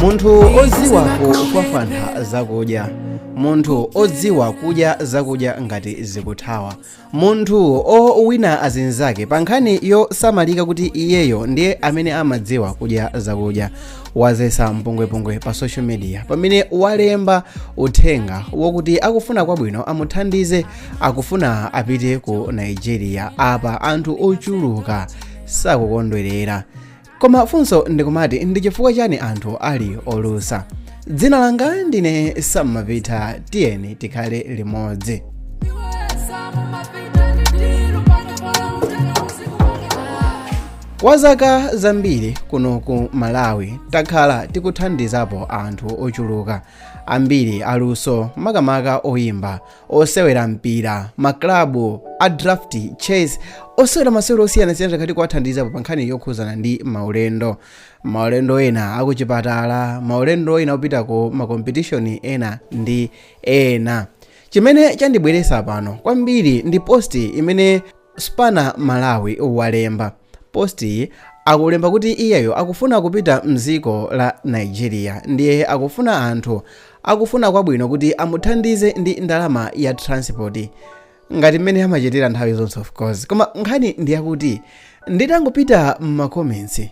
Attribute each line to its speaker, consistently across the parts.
Speaker 1: Munthu odziwa kufwafwantha zakudya, munthu odziwa kudya zakudya ngati zikuthawa, munthu owina azinzake pa nkhani yosamalika kuti iyeyo ndiye amene amadziwa kudya zakudya, wadzetsa mpungwepungwe pa social media pamene walemba uthenga wokuti akufuna kwabwino amuthandize, akufuna apite ku Nigeria. Apa anthu ochuluka sakukondwerera, koma funso ndikumati, ndi chifukwa chani anthu ali olusa? Dzina langa ndine Sammapita, tiyeni tikhale limodzi. Kwa zaka zambiri kuno ku Malawi takhala tikuthandizapo anthu ochuluka ambiri aluso, makamaka oyimba, osewera mpira, maklabu a draft, chess, osewera masewero osiyanasiyana. Takhala tikuwathandizapo pa nkhani yokhuzana ndi maulendo, maulendo ena akuchipatala, maulendo ena opita ku makompetishoni ena ndi ena. Chimene chandibweretsa pano kwambiri ndi post imene Spanner Malawi walemba. Post iyi akulemba kuti iyeyo akufuna kupita mdziko la Nigeria, ndiye akufuna anthu akufuna kwabwino kuti amuthandize ndi ndalama ya transport ngati mmene amachitira nthawi zonse, of course. Koma nkhani ndiyakuti nditangopita mma comments,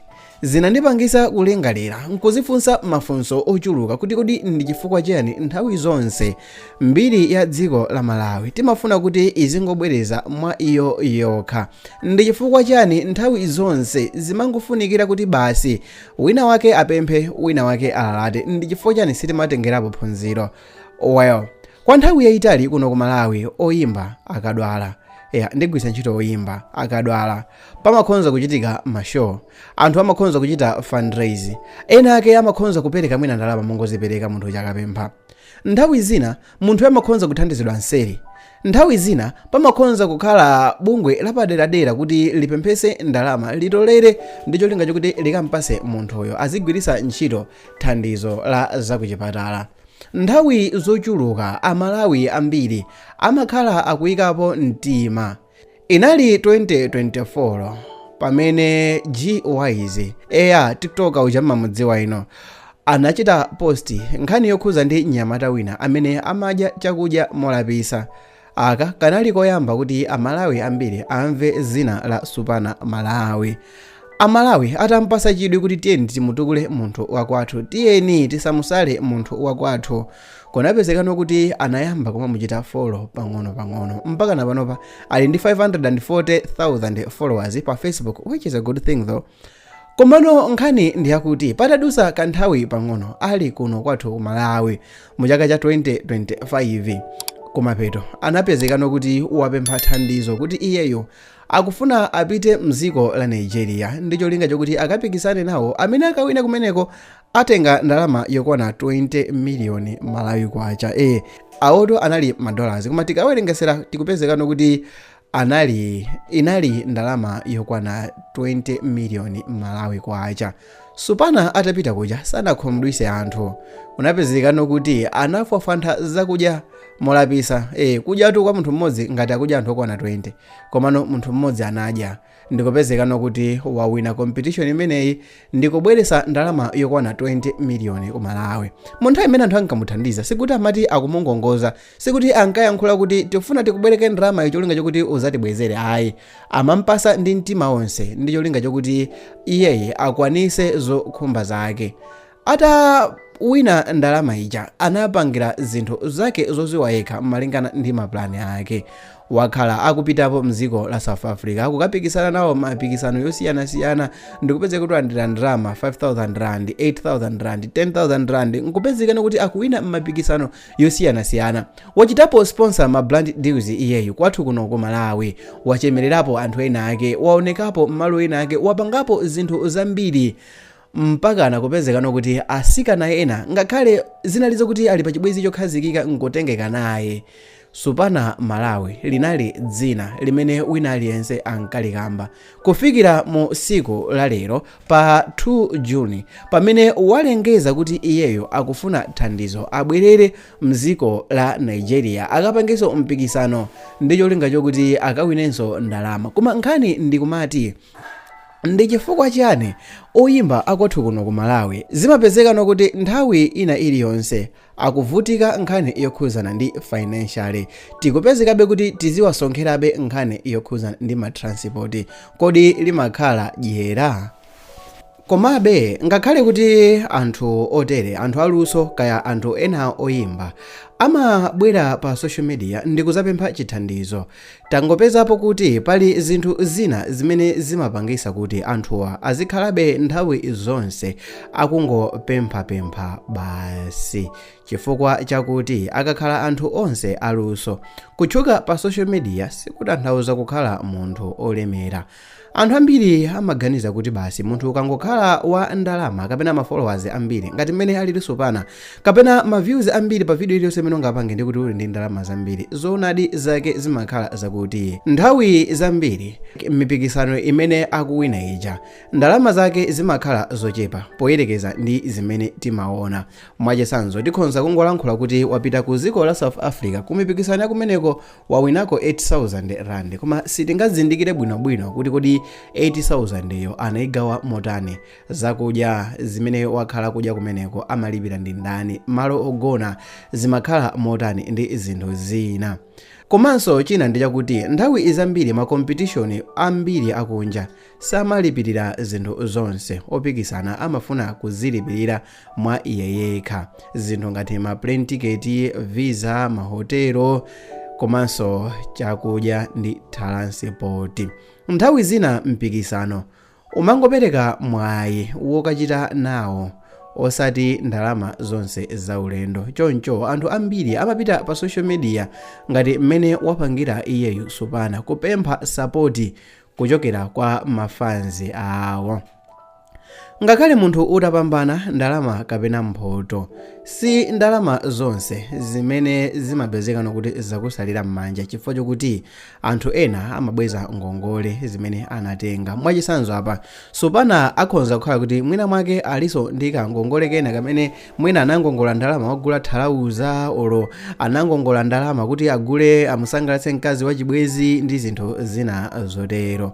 Speaker 1: zinandipangisa kulingalira nkuzifunsa mafunso ochuluka kuti kodi ndi chifukwa chiyani nthawi zonse mbiri ya dziko la Malawi timafuna kuti izingobwereza mwa iyo yokha? Ndi chifukwa chiyani nthawi zonse zimangofunikira kuti basi wina wake apemphe, wina wake alalate? Ndi chifukwa chiyani sitimatengerapo phunziro? Well, kwa nthawi yayitali kuno ku Malawi oyimba akadwala, ya, ndigwiritsa ntchito oyimba akadwala, pamakhonza kuchitika ma show, anthu amakhonza kuchita fundraise, ena ake amakhonza kupereka mwina ndalama mongozipereka munthu uja akapempha. Nthawi zina munthu amakhonza kuthandizidwa mseri. Nthawi zina pamakhonza kukhala bungwe lapaderadera kuti lipemphese ndalama, litolere ndi cholinga chokuti likampase munthuyo azigwiritsa ntchito thandizo la zakuchipatala. Nthawi zochuluka Amalawi ambiri amakhala akuyikapo mtima. Inali 2024 pamene G Wise, eya, TikToker uja mmamudziwa ino, anachita post nkhani yokhuza ndi mnyamata wina amene amadya chakudya molapisa. Aka kanali koyamba kuti Amalawi ambiri amve zina la Spanner Malawi. Amalawi atampasa chidwi kuti tiyeni timutukule munthu wakwathu, tiyeni tisamusale munthu wakwathu, kunapezekano kuti anayamba kumamuchita follow pang'ono pang'ono mpaka na panopa ali ndi 540,000 followers pa Facebook, which is a good thing though. Komano nkhani ndiyakuti patadusa kanthawi pang'ono ali kuno kwathu ku Malawi mu chaka cha 2025 kumapeto, anapezekano kuti wapempha thandizo kuti iyeyo akufuna apite mdziko la Nigeria ndi cholinga chokuti akapikisane nawo, amene akawina kumeneko atenga ndalama yokwana 20 miliyoni Malawi kwacha. Awoto anali madollars, koma tikawerengesera tikupezekano kuti inali ndalama yokwana 20 miliyoni Malawi kwacha. Spanner atapita kuja sanakhumudwise anthu. Kunapezekano kuti anafwafwantha zakudya molapisa, kudyatu kwa munthu mmodzi ngati akudya anthu okwana 20, komano munthu mmodzi anadya, ndikupezekano kuti wawina competition imeneyi ndikubweresa ndalama yokwana 20 miliyoni ku Malawi. Mu nthawi imene anthu ankamuthandiza, sikuti amati akumungongoza, sikuti ankayankhula kuti tifuna tikubwereke ndalama cholinga chokuti uzatibwezere, ayi, amampasa ndi mtima wonse ndi cholinga chokuti iyeye akwanise zokhumba zake. Atawina ndalama ija anapangira zinthu zake zoziwa yekha malingana ndi maplani ake. Wakhala akupitapo mdziko la South Africa akukapikisana nawo mapikisano yosiyanasiyana, ndikupezeka kuti alandira ndalama 5000 rand, 8000 rand, 10,000 rand, nkupezekano kuti akuwina mmapikisano yosiyanasiyana. Wachitapo sponsor ma brand deals iyeyu kwathu kuno ku Malawi, wachemererapo anthu ena ake, waonekapo mmalo ena ake, wapangapo zinthu zambiri, mpakana kupezekano kuti asikana ena ngakhale zinali zokuti ali pa chibwenzi chokhazikika nkutengeka naye. Spanner Malawi linali dzina limene wina aliyense ankalikamba kufikira mu siku la lero pa 2 Juni, pamene walengeza kuti iyeyo akufuna thandizo abwerere mdziko la Nigeria akapangenso mpikisano ndi cholinga chokuti akawinenso ndalama. Koma nkhani ndikumati, Ndi chifukwa chiyani oyimba akwathu kuno ku Malawi zimapezekano kuti nthawi ina iliyonse akuvutika nkhani yokhuzana ndi financially? Tikupezekabe kuti tiziwasonkherabe nkhani yokhuzana ndi ma transport. Kodi limakhala dyera? Komabe ngakhale kuti anthu otere, anthu aluso kaya anthu ena oyimba, amabwera pa social media ndikuzapempha chithandizo, tangopezapo kuti pali zinthu zina zimene zimapangisa kuti anthuwa azikhalabe nthawi zonse akungopemphapempha basi, chifukwa chakuti akakhala anthu onse aluso, kutchuka pa social media sikutanthauza kukhala munthu olemera. Anthu ambiri amaganiza kuti basi munthu ukangokhala wa ndalama kapena ma followers ambiri ngati mmene alili Supana, kapena ma views ambiri pa video iliyonse imene ungapange, ndi kuti uli ndi ndalama zambiri. Zoonadi zake zimakhala zakuti nthawi zambiri mipikisano imene akuwina ija, ndalama zake zimakhala zochepa poyerekeza ndi zimene timaona. Mwachitsanzo, tikhonza kungolankhula kuti wapita ku dziko la South Africa ku mipikisano yakumeneko, wawinako 8000 rand, koma sitingazindikire bwinobwino kuti kodi 8000 yo anayigawa motani, zakudya zimene wakhala kudya kumeneko amalipira ndi ndani, malo ogona zimakhala motani ndi zinthu zina. Komanso china ndi chakuti nthawi zambiri ma competition ambiri akunja samalipirira zinthu zonse. Opikisana amafuna kuzilipirira mwa iye yekha, zinthu ngati ma plane ticket, visa, mahotelo komanso chakudya ndi transport. Nthawi zina mpikisano umangopereka mwayi wokachita nawo, osati ndalama zonse zaulendo. Choncho anthu ambiri amapita pa social media ngati mmene wapangira iyeyu Supana, kupempha support kuchokera kwa ma fans awo. Ngakhale munthu utapambana ndalama kapena mphoto, si ndalama zonse zimene zimapezekano kuti zakusalira m'manja, chifukwa chokuti anthu ena amabweza ngongole zimene anatenga. Mwachitsanzo apa Supana akhonza kukhala kuti mwina mwake aliso ndi kangongole kena kamene mwina anangongola ndalama wagula thalauza, olo anangongola ndalama kuti agule amusangalatse mkazi wachibwezi ndi zinthu zina zotero.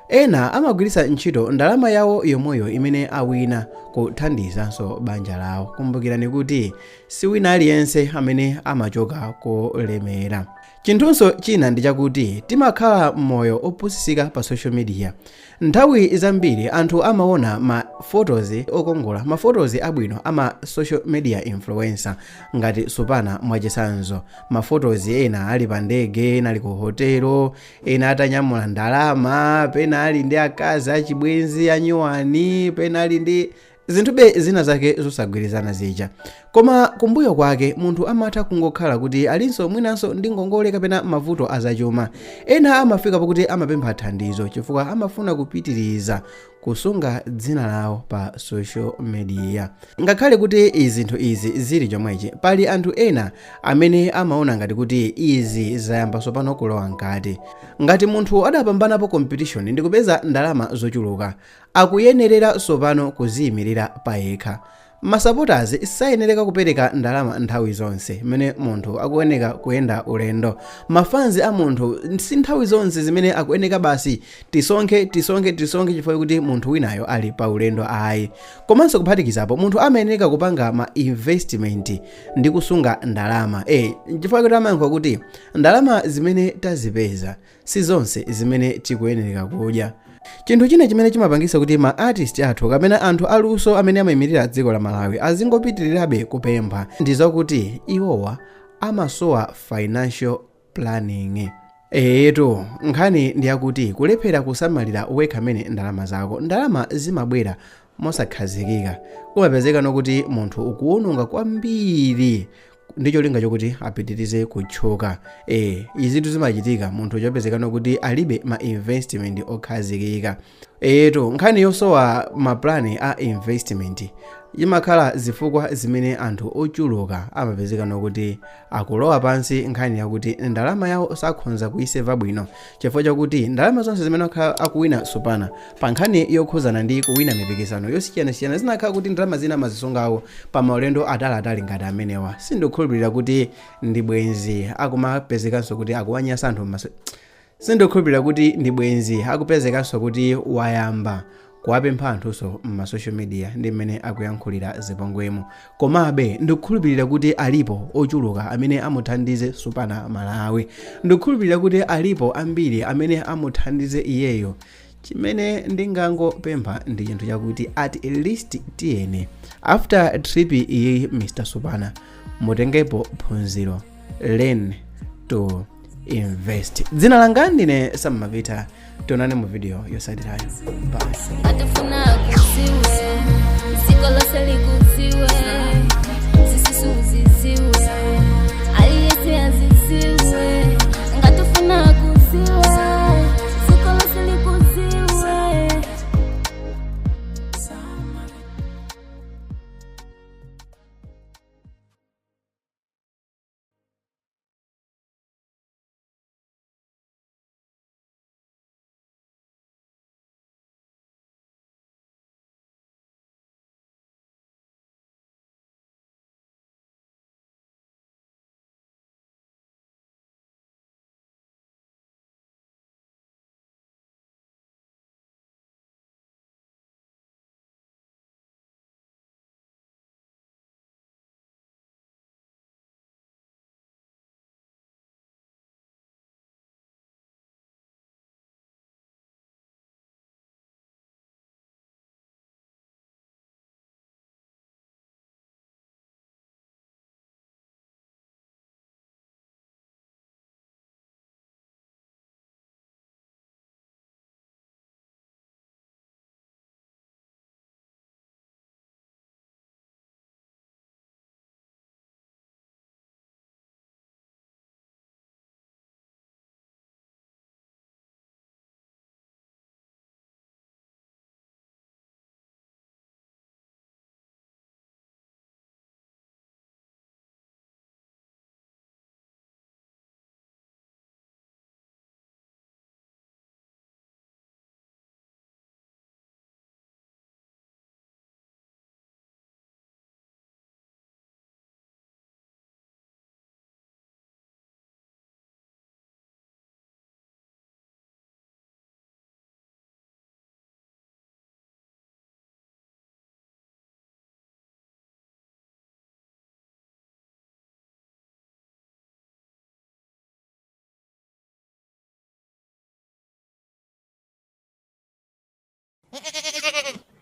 Speaker 1: Ena amagwiritsa ntchito ndalama yawo yomweyo imene awina kuthandizanso banja lawo. Kumbukirani kuti si wina aliyense amene amachoka kolemera. Chinthunso china ndi chakuti timakhala moyo opusisika pa social media. Nthawi zambiri anthu amaona ma photos okongola, ma photos abwino ama social media influencer ngati Supana mwachitsanzo, ma photos ena ali pa ndege, ena ali ku hotelo, ena atanyamula ndalama, pena ali ndi akazi achibwenzi anyuwani, pena ali ndi zinthu zina zake zosagwirizana zija. Koma kumbuyo kwake munthu amatha kungokhala kuti alinso mwinanso ndi ngongole kapena mavuto azachuma. Ena amafika pakuti amapempha thandizo chifukwa amafuna kupitiriza kusunga dzina lawo pa social media. Ngakhale kuti zinthu izi zili chomwechi, pali anthu ena amene amaona ngati kuti izi zayamba tsopano kulowa mkati. Ngati munthu adapambanapo competition ndi kupeza ndalama zochuluka, akuyenerera tsopano kuziyimirira payekha. Ma supporters sayenereka kupereka ndalama nthawi zonse mmene munthu akuyeneka kuyenda ulendo. Ma fans a munthu si nthawi zonse zimene akuyeneka basi tisonkhe, tisonkhe, tisonkhe chifukwa kuti munthu winayo ali pa ulendo, ayi. Komanso kuphatikizapo, munthu amayeneka kupanga ma investment ndi kusunga ndalama, chifukwa kuti amayankha kuti ndalama zimene tazipeza si zonse zimene tikuyenereka kudya. Chinthu china chimene chimapangisa kuti ma artist athu kapena anthu aluso amene amayimirira dziko la Malawi azingopitirirabe kupempha ndi zakuti iwowa amasowa financial planning. Eetu, nkhani ndi yakuti kulephera kusamalira wekha amene ndalama zako. Ndalama zimabwera mosakhazikika, kumapezeka nokuti munthu ukuwononga kwambiri ndi cholinga chokuti apitirize kutchuka. Izitu zimachitika munthu chopezeka nokuti alibe ma investment okhazikika. Eetu, nkhani yosowa ma plan a investment imakhala zifukwa zimene anthu ochuluka amapezeka nokuti akulowa pansi, nkhani yakuti ndalama yawo sakhonza kuyiseva bwino, chifukwa chakuti ndalama zonse zimene akhala akuwina Supana pa nkhani yokhuzana ndi kuwina mipikisano yosiyanasiyana zinakhala kuti ndalama zina amazisungawo pa maulendo ataliatali ngati amenewa. Sindikukhulupirira kuti ndi bwenzi akumapezekanso kuti akuwanyasa anthu m'maso. Sindikukhulupirira kuti ndi bwenzi akupezekanso kuti wayamba kuwapempha anthunso m'ma social media ndi mmene akuyankhulira zipongwemo. Komabe ndikukhulupirira kuti alipo ochuluka amene amuthandize Supana Malawi. Ndikukhulupirira kuti alipo ambiri amene amuthandize iyeyo. Chimene ndingangopempha ndi chinthu chakuti at least tiyene after trip iyi, Mr Supana, mutengepo phunziro, learn to invest. Dzina langa ndine Sammavita. Tionane mu video yotsatirayo. Bye.
Speaker 2: Atifuna.